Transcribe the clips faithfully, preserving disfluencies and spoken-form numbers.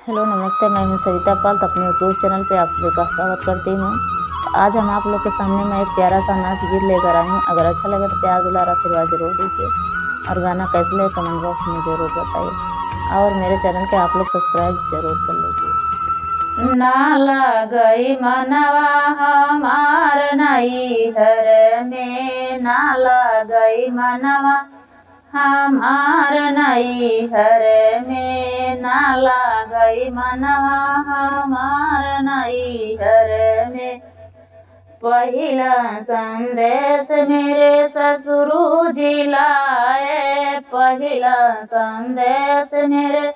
हेलो, नमस्ते, मैं हूँ सविता पाल। तो अपने YouTube चैनल पे आप सभी का स्वागत करती हूँ। आज हम आप लोग के सामने में एक प्यारा सा नाच गीत लेकर आई हूँ। अगर अच्छा लगे तो प्यार, दुलार, आशीर्वाद जरूर दीजिए और गाना कैसे लगे कमेंट बॉक्स में जरूर बताइए और मेरे चैनल के आप लोग सब्सक्राइब जरूर कर लीजिए। ना लागई मनवा हमार नैहर में, ना लागई मनवा हमार नैहर में, ना लागई मनवा हमार नैहर में। पहिला संदेश मेरे ससुरू जी लाए, पहिला संदेश मेरे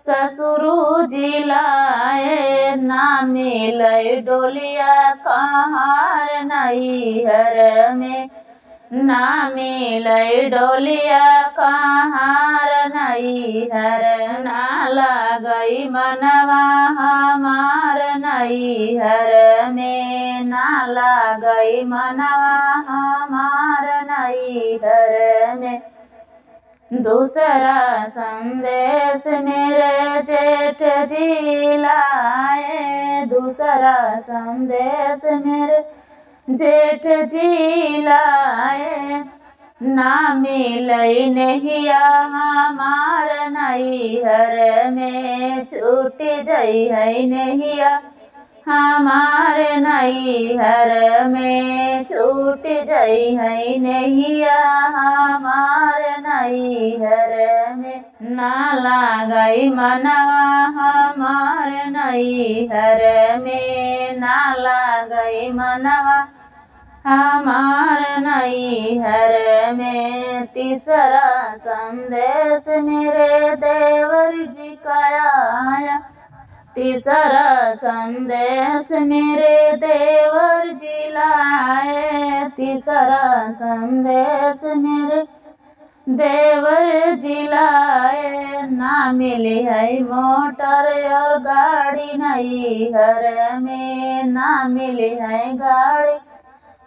ससुरू जी लाए, ना मिलै डोलिया कहार नैहर में, ना मिलै डोलिया कहार नैहर, ना लागई मनवा हमार नैहर में, ना लागई मनवा हमार नैहर में। दूसरा संदेश मेरे जेठ जी लाए, दूसरा संदेश मेरे जेठ जी लाए, ना मिलै नेहिया हमार नैहर में, छूट जइहै नेहिया हमार नैहर में, छूट जइहै नेहिया हमार नैहर में। ना लागई मनवा हमार नैहर में, ना लागई मनवा हमार नैहर में। तीसरा संदेश मेरे देवर जी का आया, तीसरा संदेश मेरे देवर जी लाए, तीसरा संदेश मेरे देवर जी लाए। ना मिलिहै मोटर और गाड़ी नैहर में, ना मिलिहै गाड़ी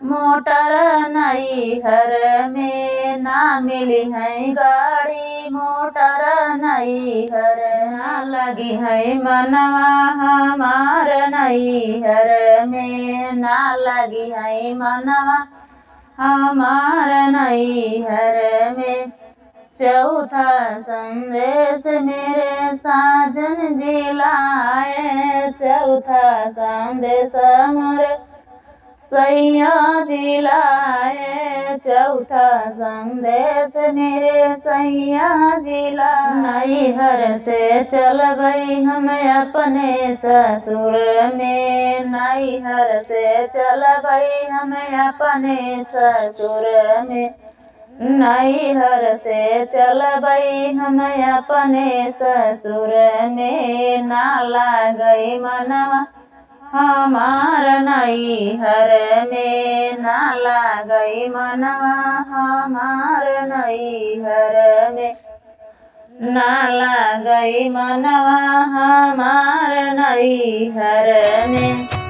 मोटर नैहर में, ना मिलिहै गाड़ी मोटर नैहर। ना लगिहै मनवा हमार नैहर में, ना लगिहै मनवा हमार नैहर में। चौथा संदेश मेरे साजन जी लाए, चौथा संदेश मोरे सैया जी लाए, चौथा संदेश मेरे सैया जी लाए। नैहर से चलबै हम अपने ससुर में, नैहर से चलबै हम अपने ससुर में, नैहर से चलबै हम अपने ससुर में। ना लागै मनवा हमार नैहर में, ना लागै मनवा हमार नैहर में, ना लागै मनवा हमार नैहर में।